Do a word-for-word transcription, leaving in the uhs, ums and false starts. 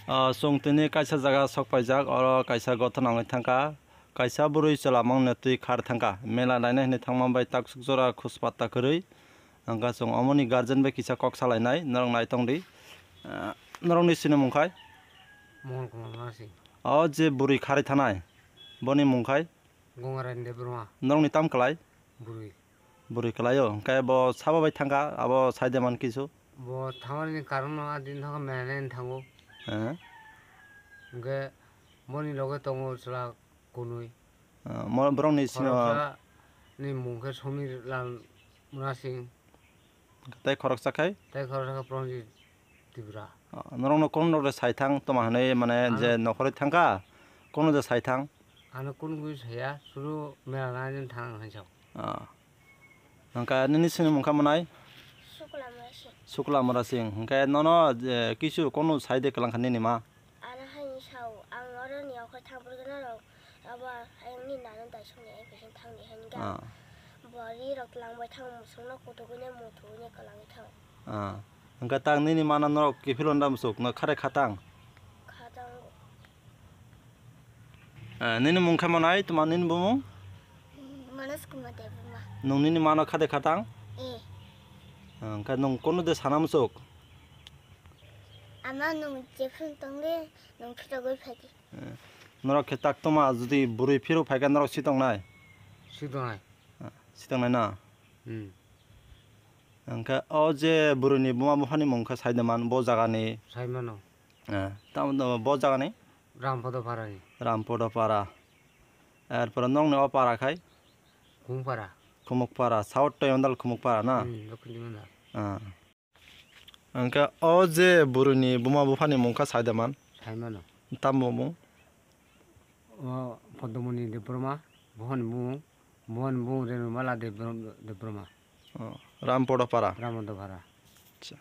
Ah, chwng tini kaisa jaga sok paijak, oro kaisa gothona wngwi thangkha, kaisa bwrwi chwla mangno twi khar thangkha, mela naina hinwi thangma bai taksuk jora khus patta kwrwi, hwnkha chwng omoni guardian bai kisa kok salainai, norok nai tongdi. Ah, norokni sinimung khai? Mohon Kumar Masi. O je bwrwi kharwi thanai, boni mung khai? Gongarani Debbarma. Norokni tam kwlai? Bwrwi. Bwrwi kwlaio. Hwnkhe bo sabo bai thangkha, abo saide man kisu? Bo thangmani karon no a din thangkha mela naina thango. Eh? Hwnkhe boni loge tongo chwla kunui. Ah, mo-, borokni sino- Khoroksa ni mung khe Somir Lal Munasing. Tei khoroksa khai? Tei khoroksa khe Pranjit Tripura. Ah, norokno kono rok de sai thang toma hinwi mane Ano- je nokhorwi thangkha, kono de sai thang? Ano kunu gwi saya, suru mela naina thang hinwi sao. Ah. Hwnkhe nini sinimung kha mwnai? Sukla Murasing. Sukla Murasing. Hwnkhe nono je kisu kono sai de kwlangkha nini ma? Ano haini sao, ang oro ni okhor thang purgwi norok abo ayang ni nano daisok ni ayang kaisa thang di haini ga. Ah. Bori rok twlang bai thang musuk no kutuk wi nai muthuk wi nai kwlangwi thang. Ah. Hwnkhe tak nini ma no norok kiphilwi da musuk no khare khatang? Khatang. Eh, nini mung khe mwnai, tuma nini bumung? Manas Kumar Debbarma. Nwng nini mano khade khatang? Eh. Hwnkhe nwng kono de sana musuk? Ama nwng jephru tongdi, nwng phirogwi phaidi. Eh, norok khe tak toma jodi bwrwi phirok phaikha norok sitongnai? Sitongnai. Ah, sitongnai na? Hmm. Hwnkhe o je bwrwini buma buphani mung khe saide man bo jagani? Saimano. Eh, tamo bo jagani? Rampodo Parani. Rampodo Para. Erpore nokni o para khai? Khumukpara. Khumukpara, South Toyondal Khumukpara na? Hmm, Dokhin Toyondal. Ah. Hwnkhe o je bwrwini buma buphani mung khe saide man? Saimano. Tamo mung? O Podomoni Debbarma, buphani bumung, buphani bumung Renumala Debbar-, Debbarma. Oh, Rampodo Para. Rampodo Para. Acha.